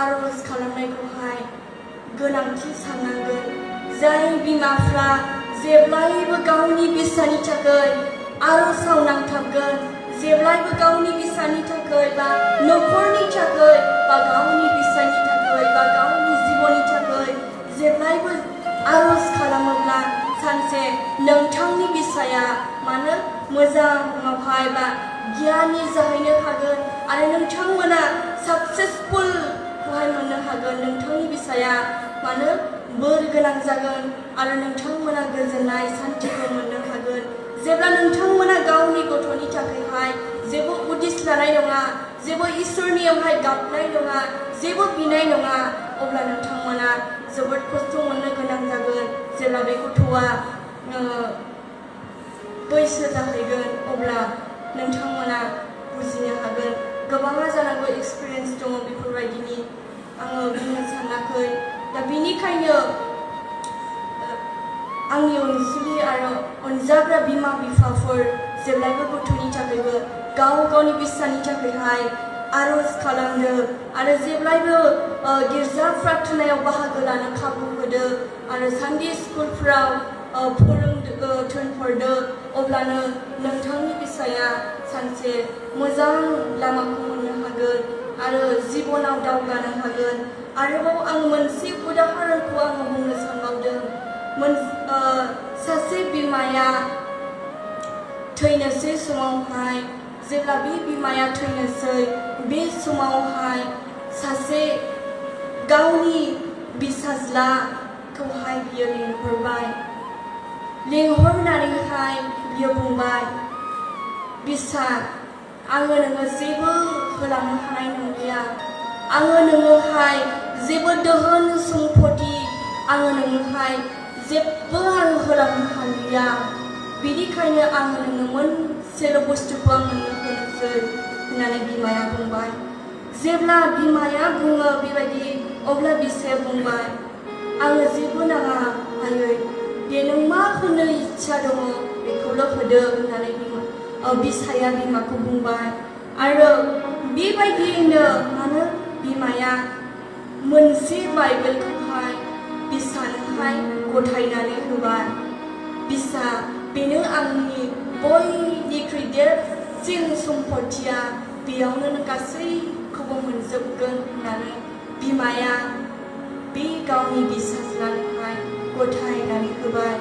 आरज खालामनायखौहाय गोनांथि साननांगोन। जाय बिमाफ्रा जेब्लायबो गावनि फिसानि थाखाय आरजआव नांथाबगोन, जेब्लायबो गावनि फिसानि थाखाय बा नखरनि थाखाय बा गावनि फिसानि थाखाय बा गावनि जिबननि थाखाय जेब्लायबो आरज खालामोब्ला सानसे नोंथांनि फिसाया मानो मोजाङावहाय बा गियानि जाहैनो हागोन आरो नोंथांमोना साक्सेसफुलखौहाय मोननो हागोन। नोंथांनि फिसाया मानो बोर गोनां जागोन आरो नोंथांमोना गोजोननाय सान्थिखौ मोननो हागोन। जेब्ला नोंथांमोना गावनि गथ'नि थाखायहाय जेबो उदिस लानाय नङा, जेबो इसोरनियावहाय गाबनाय नङा, जेबो बिनाय नङा, अब्ला नोंथांमोना जोबोद खस्थ' मोननो गोनां जागोन। जेब्ला बे गथ'आ बैसो जाहैगोन अब्ला नोंथांमोना बुजिनो हागोन। गोबाङा जानांगौ एक्सपिरियेन्स दङ बेफोरबायदिनि, आङो बुंनो सानाखै। दा बेनिखायनो आंनि अनसुलि आरो अनजाग्रा बिमा बिफाफोर जेब्लायबो गथ'नि थाखायबो गाव गावनि फिसानि थाखायहाय आरज खालामदो आरो जेब्लायबो गिर्जा प्रार्थनायाव बाहागो लानो खाबु होदो आरो सानडे स्कुलफ्राव थिनहरदो। अब्लानो नोंथांनि फिसाया सानसे मोजां लामाखौ मोननो हागोन आरो जिबनाव दावगानो हागोन। आरोबाव आं मोनसे उदाहरनखौ आङो बुंनो सानबावदों। सासे बिमाया थैनोसै समावहाय, जेब्ला बे बिमाया थैनोसै बे समावहाय सासे गावनि फिसाज्लाखौहाय बियो लिंहरबाय। लिंहरनानैहाय बियो बुंबाय, बिसा आङो नोङो जेबो होलांनो हानाय नंलिया, आङो नोङोहाय जेबो दोहोन सम्पति आङो नोङोहाय जेबो आङो होलांनो हालिया, बिनिखायनो आङो नोंनो मोनसेल' बुस्थुखौ आं नोंनो होनोसै होननानै बिमाया बुंबाय। जेब्ला बिमाया बुङो बेबायदि अब्ला बिसाया बुंबाय, आङो जेबो नाङा आयै, दे नों मा होनो इच्छा दङ बेखौल' होदो होननानै बिसाया बिमाखौ बुंबाय। आरो बेबायदियैनो मानो बिमाया मोनसे बाइबेलखौहाय बिसानोहाय गथायनानै होबाय। बिसा बेनो आंनि बयनिख्रुइ देरसिन सम्पतिया, बेयावनो नों गासैखौबो मोनजोबगोन होननानै बिमाया बे गावनि फिसाज्लानोहाय गथायनानै होबाय।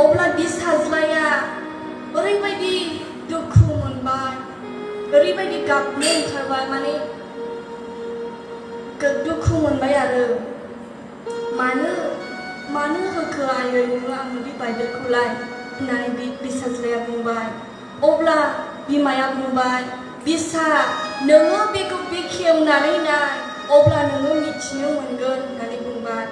अब्ला फिसाज्लाया ओरैबायदि दुखु मोनबाय, ओरैबायदि गाबनो ओंखारबाय, माने दुखु मोनबाय आरो मानो होखो आयै नोङो आंनो बे बाइबेलखौलाय होननानै बे फिसाज्लाया बुंबाय। अब्ला बिमाया बुंबाय, बिसा नोङो बेखौ बेखेवनानै नाय अब्ला नोङो मिथिनो मोनगोन होननानै बुंबाय।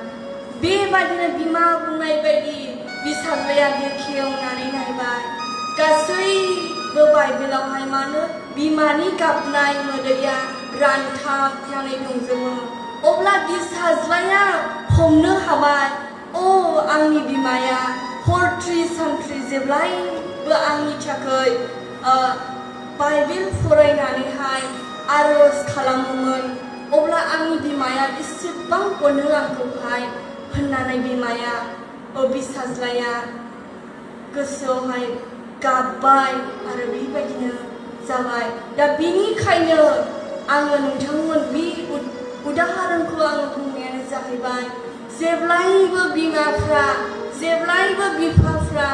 बेबायदिनो बिमा बुंनाय बायदि फिसाज्लाया बेखेवनानै नायबाय। गासैबो बाइबेलावहाय मानो बिमानि गाबनाय मोदैया रानथाबनानै दंजोबो। अब्ला फिसाज्लाया हमनो हाबाय, आंनि बिमाया हरथ्रि सानथ्रि जेब्लायबो आंनि थाखाय बाइबेल फरायनानैहाय आरज खालामोमोन, अब्ला आंनि बिमाया एसेबां अनो आंखौहाय होननानै बिमाया फिसाज्लाया गोसोआवहाय गाबबाय आरो बेबायदिनो जाबाय। दा बेनिखायनो आङो नोंथांमोन बे उदाहरनखौ आङो बुंनायानो जाहैबाय, जेब्लायबो बिमाफ्रा, जेब्लायबो बिफाफ्रा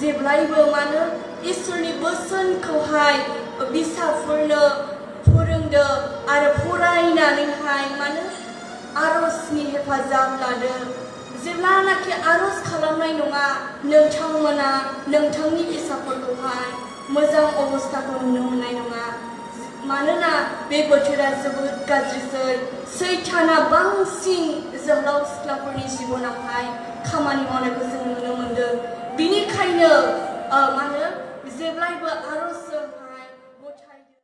जेब्लायबो मानो इसोरनि बोसोनखौहाय फिसाफोरनो फोरोंदो आरो फरायनानैहाय मानो आरजनि हेफाजाब लादो। जेब्लानाखि आरज खालामनाय नङा नोंथांमोना नोंथांनि फिसाफोरखौहाय मोजां अबस्थाखौ नुनो मोननाय नङा। मानोना बे बोथोरा जोबोद गाज्रिसै, सैताना बांसिन जोहोलाव सिख्लाफोरनि जिबनावहाय खामानि मावनायखौ जों नुनो मोनदों। बिनिखायनो जेब्लायबो आरजजों